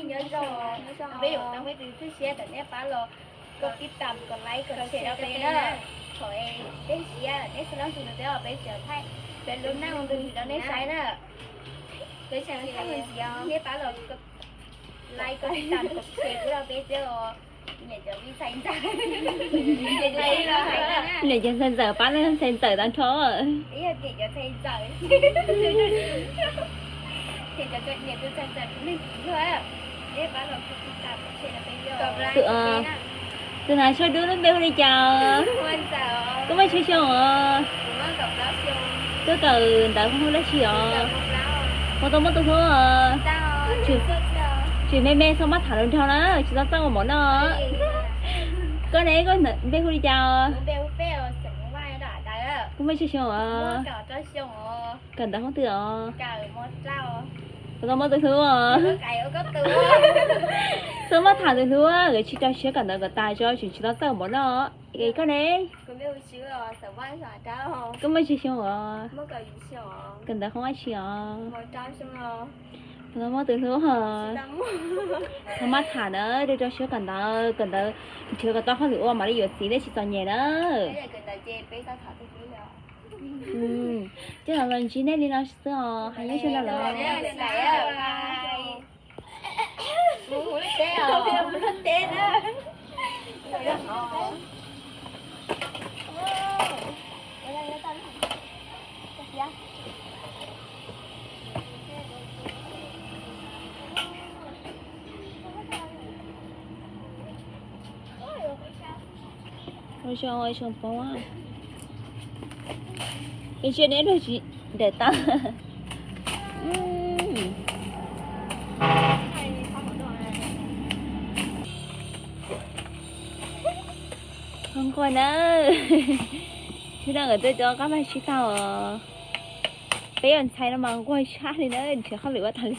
Nyob zoo, peb yuav tau peb tus tub siab tawm neb pab los koj tib tam kom like kom share rau peb na. Thaum peb siab neb xav leej twg nws peb os peb tseem thaij peb lub neej ntws rau neb saib na. Peb tseem thaij mus ntxiv os, neb pab los like kom tib tam kom share pub rau peb thiab os. Niam cov txhais ntxawm, niam cov txhais ntxawm pab leej txhais ntxawm tag nrho. Niam cov txhais ntxawm, niam tus txhais ntxawm neeg kuv luag, peb pab los koj tib tam kom share rau peb thiab os. Tus nas tshuaj dub lub npe hu li cas? Koj muaj tsawg xyoo os? Tuaj kawm ntawv hu dab tsi os? Puas tau muaj tus hlub os? Tseem me me txhob maj tham hluas nraug na, tsis tau txawj ua mov noj. Koj ne, koj npe hu li cas os? Koj muaj tsawg xyoo os? Kawm ntawv hoob twg os? Puas tau muaj tus hlub os? Txhob maj tham tus hlub, nkawd tsis rau siab kawm ntawv kom tas tso, tseem tsis tau txawj ua mov noj. Es koj ne? Koj muaj tsawg xyoo os? Kawm ntawv hoob dab tsi os? Puas tau muaj tus hlub os? Txhob maj tham na, rau rau siab kawm ntawv, kawm ntawv nrhiav kom tau hauj lwm ua mam li yuav txiv thiaj tsis txom nyem na. Ces los los ntsib nej li no xwb os, hais nyob zoo no los. Ua zoo ua zoo poob, ib tsiab neb luag tsis nrawm tag. Nquag na, tsis tau nkawd tuaj cov qab mag sib tag os. Peb ua ntxhais no mas nquag tshaj li na, nrhiav hauj lwm ua tag li.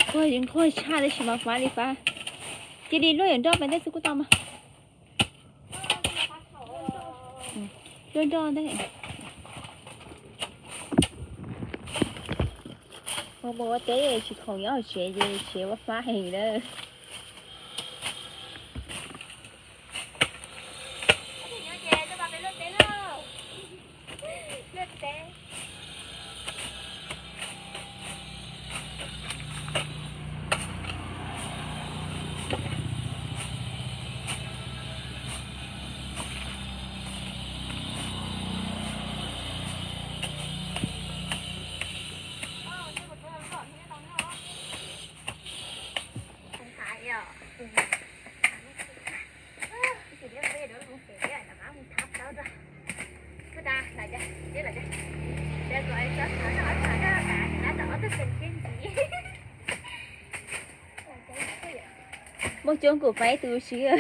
Nquag, nquag tshaj tab sis mas fab li fab. Cia li luaj yuav nroj pes ntej xwb kuj tau mas. Luaj nroj ntej. Mus ua teb tsis khoom nyob hauv tsev ces tsev ua fab heev lawm. Muaj coob kuv pab ib tug siab.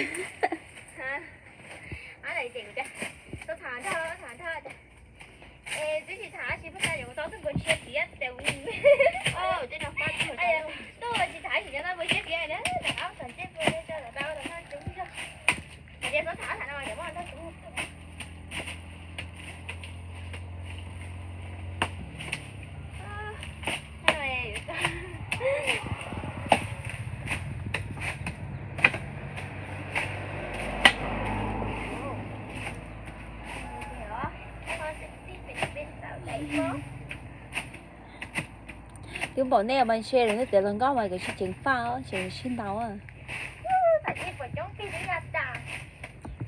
Twb npaum nej mas ntshe lawv tias los nkauj mas kawm tsis ceev faj, tseem sib ntaus.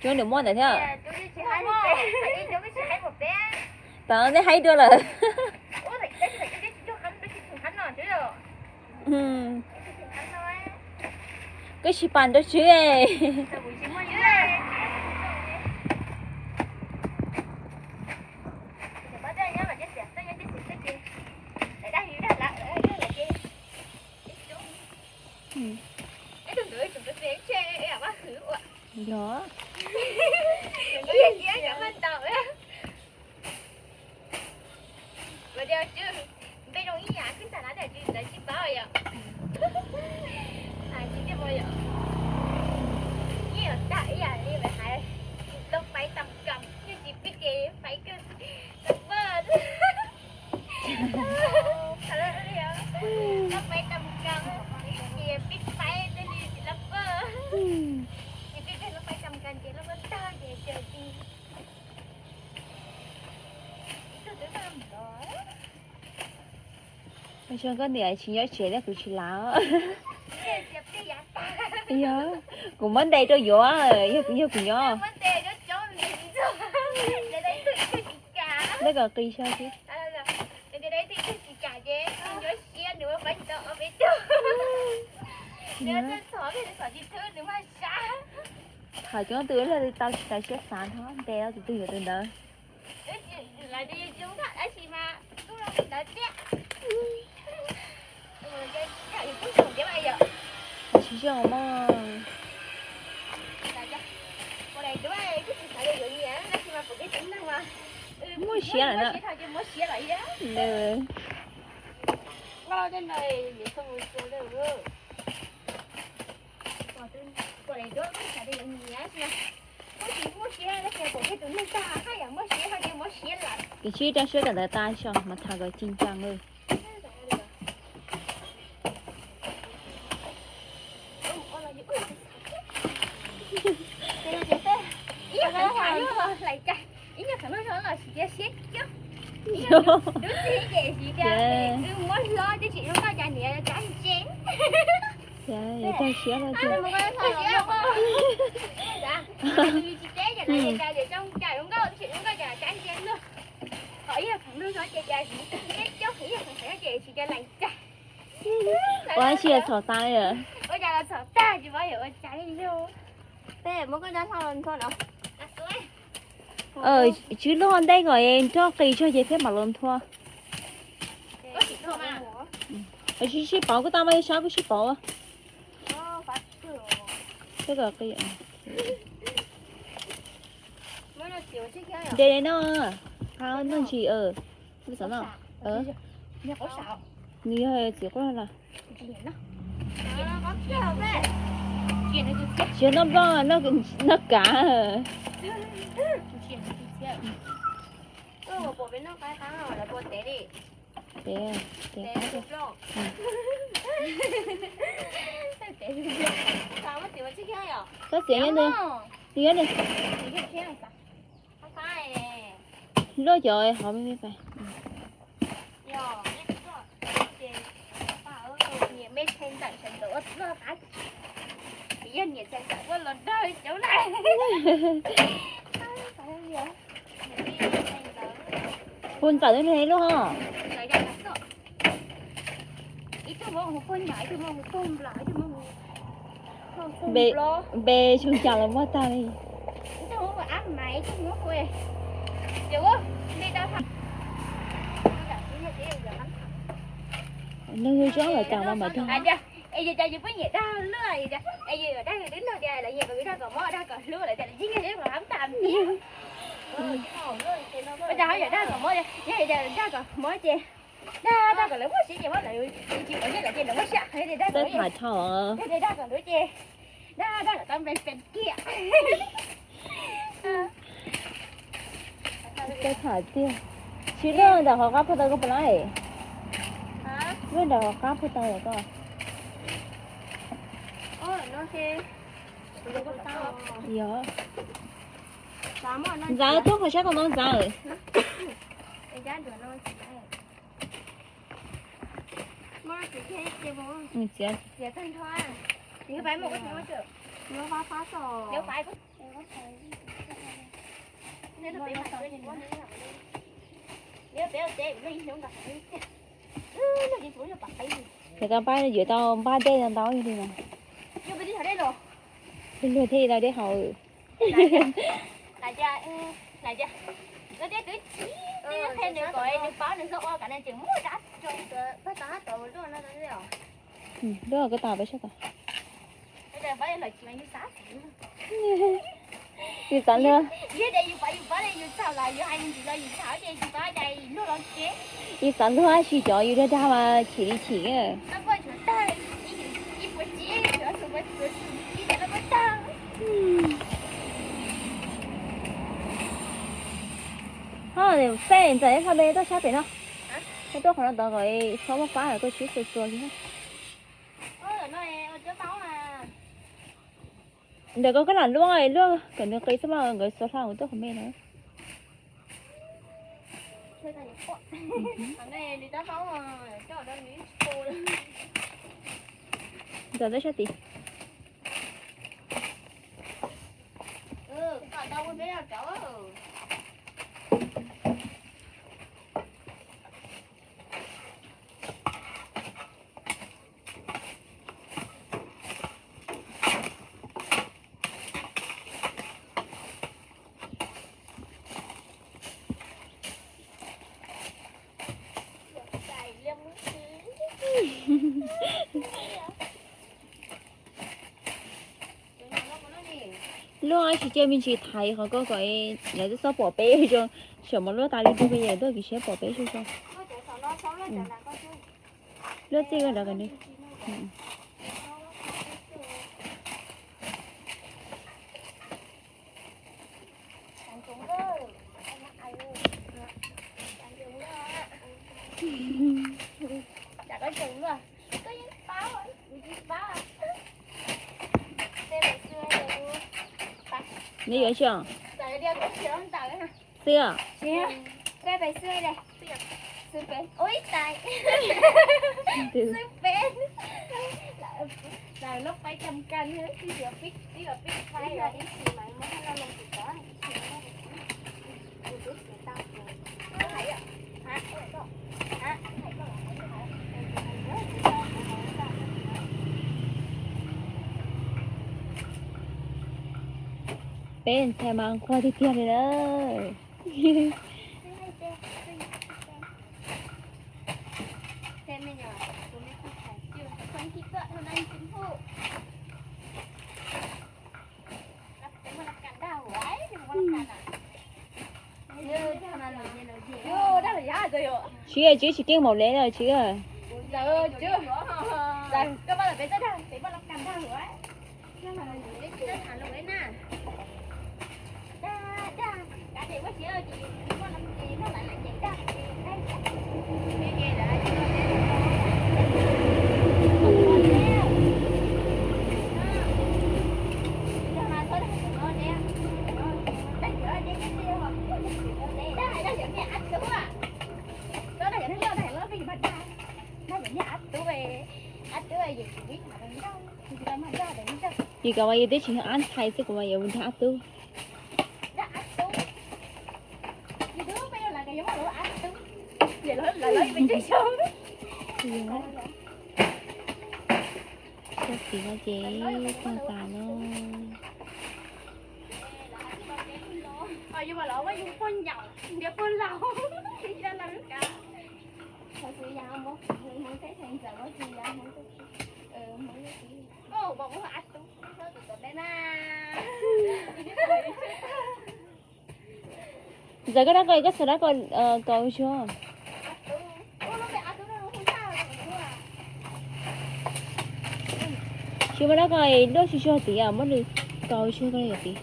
Coob nws muaj ntawd thiab. Tau nej haib dua lawm. Koj tsis pas nrog tswb. Yog. Npe zoo ib yam, kwv tij ntawd tsis paub yom. Hais tsis tij mo yom. Ib yam tag ib yam li lawv hais, tau pais tam kam, yog tsis pib ces pais kawg. Koj niam tsis nyob tsev thiab kuv tsis lav. Yog, kuv muab ntes rau yuav, yog kuv, yog kuv nyob. Neb kom qis xyov xwb. Thaum coob tus ib leeg li tau tsis tau siab xav nrho, ntes tus twg yuav tus ntawd. Tsis zoo mog. Muaj siab lawm na. Tus tsib rau siab kom ntawd tas xyov mas tham kom cim ntsa nqws. Ib nyuag qhov no los sis tias siab coob, ib nyuag dub txig ces siv tias wb muab hlob twb tsis zoo nkauj cas niam cab ntse. Tag siab no ces tsis teb ces lawv tias zoo cas zoo nkauj twb tsis zoo nkauj cas cab ntse luaj. Qhov ib nyuag qhov no ces siab coob, ib nyuag qhov no ces siv tias lees cag. Ua dab tsi txhom tas li lawm? Ua cas los txhom tag tsis paub yuav ua cas li yog. Tej muab koj dab hlau los nthua no. Tswb lub hau ntej kom nroj qis tso ces thiaj mam los nthua. Sib pauv kuj tau mas, sab kuj sib pauv. Nte no, qab no ntsis, nws yog txiv quaj los. Tsis noj nploj, noj kav. Tab xiav nyob ntawd, nws nyob ntawd. Luaj cov hauv me me pais. Hu ntxawm me luaj ho. Npe tsis cas los muaj tag li. Neeg zoo zoo lawm cas mas mam dag. Es yog cas yus pheej nyiam dag luaj, es yus dag twb nug tias lawv nyiam kom dag kom mob dag kom hlub lawv tias lawv yeej nyiam kom hab tas. Ua cas ho yam dag kom mob, yog dag kom mob ces dag dag kom lawv muaj siab ces muab lawv, tsis pom nyiaj lawv ces lawv muaj siab qhia tias dag kom, dag kom hlub ces dag dag kom tau npe kiag. Koj tham tiag. Tsis luaj ntawm hauv qab puag ta koj puas laib? Luaj ntawm hauv qab puag ta koj. Yog. Ntxawm tuaj qhov sab tau no Ntxawm. Txiav. Ces tau npaj yuav tau npaj dej ntau ntau li no. Luag thiaj tau dej haus. Luag koj tas peb sab tas. Yus xav luag. Yus xav luag tab sis cov yus dag dag mas chim li chim. Ho peb Ntxawm ib qho me tuaj sab pem no. Koj tuaj qhov no tod kom txhob muaj fab, koj tsis xuas xuas li. Ntawm koj koj lam luaj luaj kom nws qis xwb mas nkawd xuas hlo kuv tuaj qhov me no. Ntawm ntawm sab tid. Luaj tsis cia me ntsis thaiv qhov koj kom lawv twb txhob pom peb zoo, xyov mas luaj tas li ntug pes yawm tuaj kis siab pom peb zoo zoo. Luaj txij koj nrad kom nws. Neb yuav tsis os? Xwb os? Peb ntxhais mas nquag tiag tiag li na. Tsis, tsis, tsis keej maum le no tsis. Yus kom mas yus twb tsis yog ab ntxhais xwb, kuv mas yuav mus dag ab tub. Tsis, no ces tag tas no. Ntxawm koj dab ko, koj xuas dab ko, kaus suab. Tsis muaj dab ko, luaj tsuag tsuag tid, muab nws kaus tsuag ko yog tid.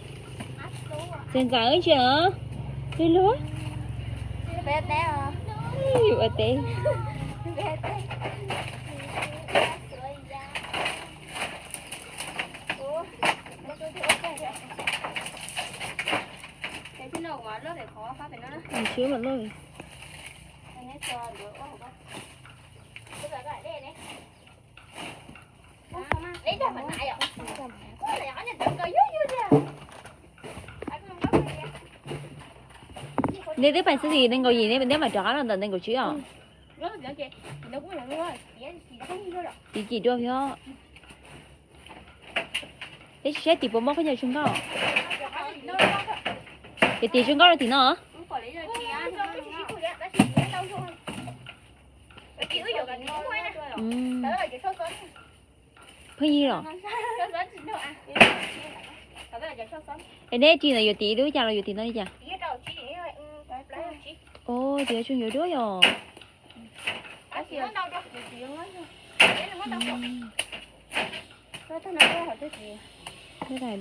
Txiv ntxawm ntsia os, luag luag. Ua teb. Tsis muaj luaj. Nej twb pais xwb, nees nkaum yim nej mam rov qab los ntawm nees nkaum tsib os. Cim cim dua thiab. Peb saib tim puas muaj khaub ncaws tsoo nkauj. Tim, tim tsoo nkauj rau tim no. Pheej yig los? Es neb tsis ntawm yuav tim ib lub cas los yuav tim no li cas? Ov, tim tsoo yuav duab yom.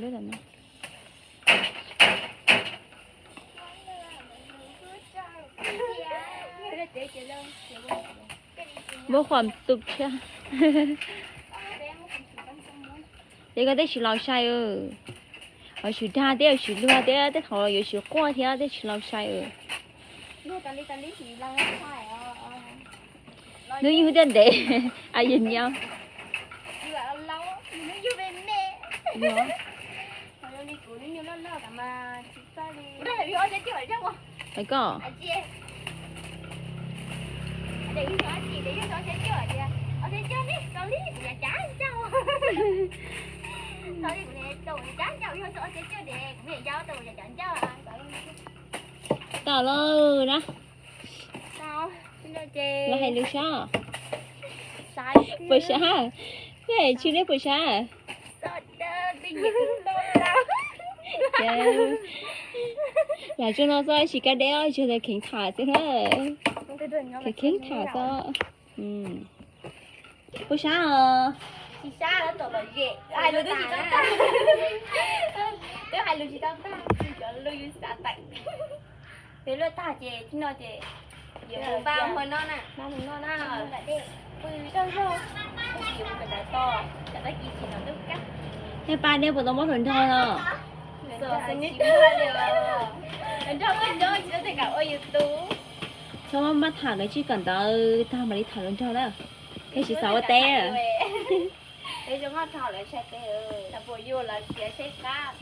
Lub tam no. Muab qhuam tus thiab. Ces koj twb tsis laus sai, yuav tsum dag thiab yuav tsum luag thiab, tej thaum yuav tsum quaj thiab thiaj tsis laus sai. Hnub yug thiaj ntev, a yus nyob. Hais koj. Tau lauj na. Los hais lus sab. Puas sab? Koj hais tsis li puas sab? Ces yam zoo no xwb, tsis kab deb, tsuas kheev tham xwb na. Kheev kheev tham xwb. Puas sab os? Tsis sab, twb hais lus tsis tau tag, tsis cov lus yus xav tawm. Peb luaj tag ces tib no ces yuav mus npaj hmo noj na, npaj hmo noj na. Pw zoj zog, pw mus kawm ntawv tos, cov tag kis tsis hnov ntuj kab. Nej pab nej puas tau muab hluas nraug no? Hluas nraug tsis muaj li os. Hluas nraug muaj nraug tsis tau tej kam ua yus tub. Txhob maj tham, kav tsij kawm ntawv tag mam li tham hluas nraug na. Koj tsis xav ua teb. Peb zoo nkauj dhau lawv tshaj peb. Puas yuav los txiav saib qab.